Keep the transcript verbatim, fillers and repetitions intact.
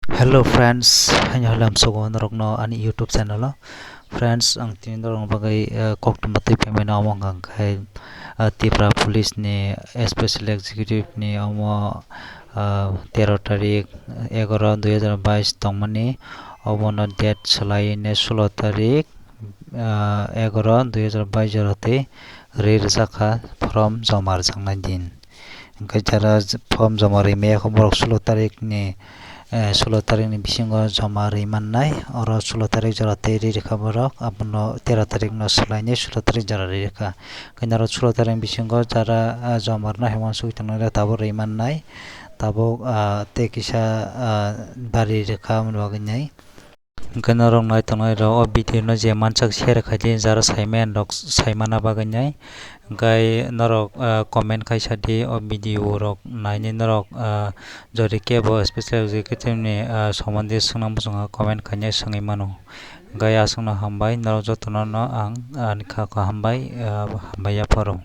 Hello friends, haino halam sogo norokno ani YouTube channel o. Friends, ang tini norokni bagwi, eh, koktwma twi phaimani omo wngkha khe, eh, Tripura Police ni Special Executive ni omo, eh, tero tarik egaro dui hazar bais tongmani, obono date swlaiwi ne sulo tarik, eh, egaro dui hazar bais jora twi ri rwjakha form joma rwjaknai din. Hwnkhe jara form joma rimaya khe borok sulo tarik ni, eh, sulo tarik ni bisingo joma ri mannai. Oro sulo tarik jora tei ri rwkha borok, abono tero tarik no swlainai sulo tarik jora ri rwkha. Hwnkhe norok sulo tarik ni bisingo jara, ah, joma rwna hai uansuk tongnai rok tabuk ri mannai. Tabuk, ah, tei kisa, ah, bari rwkha aboni bagwi nai. Hwnkhe norok nai tongnai rok o video no je mansak share khai di, jara saimaya rok saimana bagwi nai. Hwnkhe norok, ah, comment khai sa di o video rok nainai norok, ah, jori kebo Special Executive ni, ah, somondi swngna muchungo comment khainai swngwi mano. Hwnkhe aswkno hambai norok jotono no ang ani kha kha hambai, ah, hambai yapharo.